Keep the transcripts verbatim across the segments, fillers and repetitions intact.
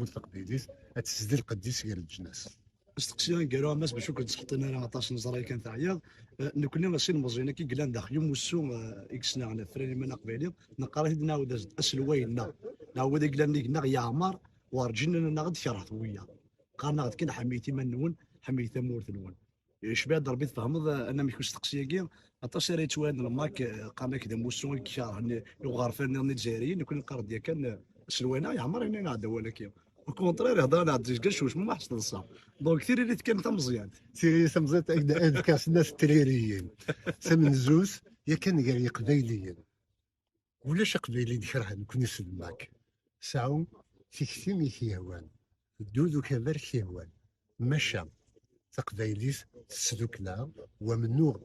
taqbaylit ad tezdi lqedd-is gar leǧnas. Asteqsi aneggaru a Mass, bac ur k-ttḥeṭṭin ara aṭas, neẓra kan teɛyiḍ. Eh, nekkni, sin imeẓyen-agi yellan daxel umussu, eh, i yesneɣ Fran Iman Aqbayli, neqqar-it-id, nɛawed-as-d aselway-nneɣ. Nɛawed i yellan nnig-nneɣ yeɛmer, werǧin nnan-aɣ-d kerhet wiyaḍ. Qqaren-aɣ-d kan ḥemmiyet iman-nwen, ḥemmiyet tamurt-nwen. Yecba-d Rebbi, tfehmeḍ, eh, anamek usteqsi-agi, aṭas ara yettwalin lmak, eh, qqaren-ak d amussu i ikerhen i uɣerfan nniḍen izzayriyen, nekkni neqqar-d yakan, eh, aselway-nneɣ yeɛmer, ini nɛedda wala-k. Au contraire, ihder-aneɣ-d zga ccucmu ma ḥesdeḍ ṣṣeḥ. Donc, tiririt kan tameẓyant. Tiririt tameẓyant, ad d-fkeɣ snat tririyin. Tamenzut, yakan gar Yiqbayliyen. Ulac Aqbayli i d-ikerhen nekkni s lmak. Sɛu tikti i k-yehwan. Ddu d ukabar i k-yehwan. Maca, taqbaylit tesdukkel-aɣ wamennuɣ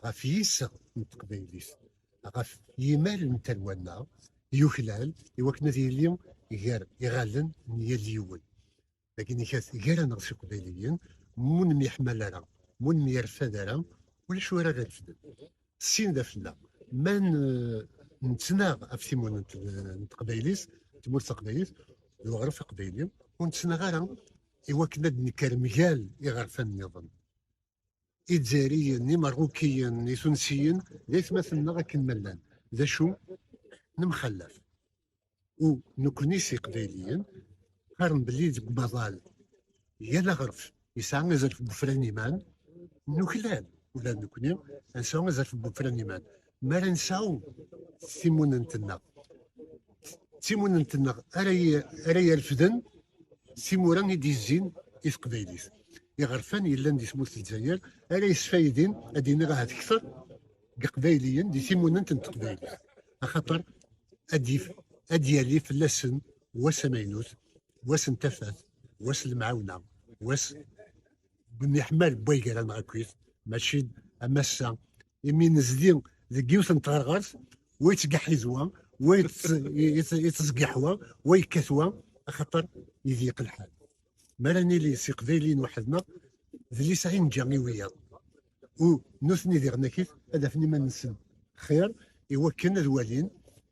ɣef yiseɣ n teqbaylit, ɣef yimal n tarwa-nneɣ, yuklal i wakken ad yili gar iɣallen n yal yiwen. Dagi nikat gar-aneɣ s Iqbayliyen, mu nemyeḥmal ara, mu nemyerfad ara, ulac wara ɣ-irefden. Sin d afella. Ma n-, nettnaɣ ɣef timunent n, n teqbaylit, tmurt taqbaylit, d uɣref aqbayli, ur nettnaɣ ara i wakken ad d-nekker mgal iɣerfan nniḍen. Izzayriyen, Imerrukiyen, Itunsiyen, d aytmaten-nneɣ akken ma llan. D acu? Nemxallaf. U nekkni s Iqbayliyen, qqaren belli deg umaḍal yal aɣref yesɛa azref n wefran iman, nuklal ula d nekkni ad nesɛu azref n wefran iman. Mi ara nesɛu timunent-nneɣ, d timunent-nneɣ ara y-, ara yerfden timura i d-yezzin i teqbaylit. Iɣerfan yellan di tmurt n Lezzayer ara yesfaydin, ad iniɣ ahat kter, deg Iqbayliyen di timunent n teqbaylit. Axaṭer ad yif-, ad yali fell-asen wass amaynut, wass n tafat, wass n lemɛawna, wass n umiḥmal n way gar-aneɣ akkit, mačči d am ass-a, imi nezdi deg yiwet n tɣerɣert, wa yettgaḥ-it wa, wa yett-, yett-, yettẓeggiḥ wa, wa yekkat wa, axaṭer idiq lḥal. Mi ara nili s Iqbayliyen weḥd-neɣ, d liseɛ i neǧǧa i wiyaḍ. U nutni diɣen akkit ad afen iman-nsen xir, i wakken ad walin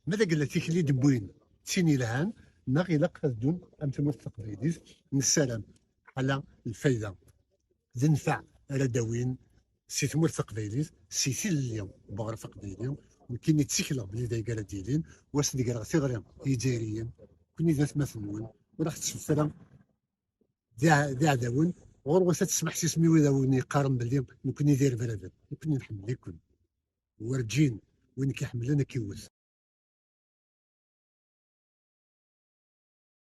ma d agella tikli d-wwin d tin yelhan, neɣ ilaq ad ddun am tmurt taqbaylit. Nessaram ḥala lfayda d nnfeɛ ara d-awin si tmurt taqbaylit, si tilelli n uɣref aqbayli. Nekkini ttikleɣ belli d ayga ara d-yilin, wass deg-reɣ tiɣri i Yizzayriyen, nekkni d atmaten-nwen, ur aɣ-tettfet ara d iɛ-, d iɛdawen. Ɣur-wat ad tesmeḥsisem i wid awen yeqqaren belli nekkni d irebraben, nekkni nḥemmel-iken. Werǧin win k-iḥemmlen ad k-iwet.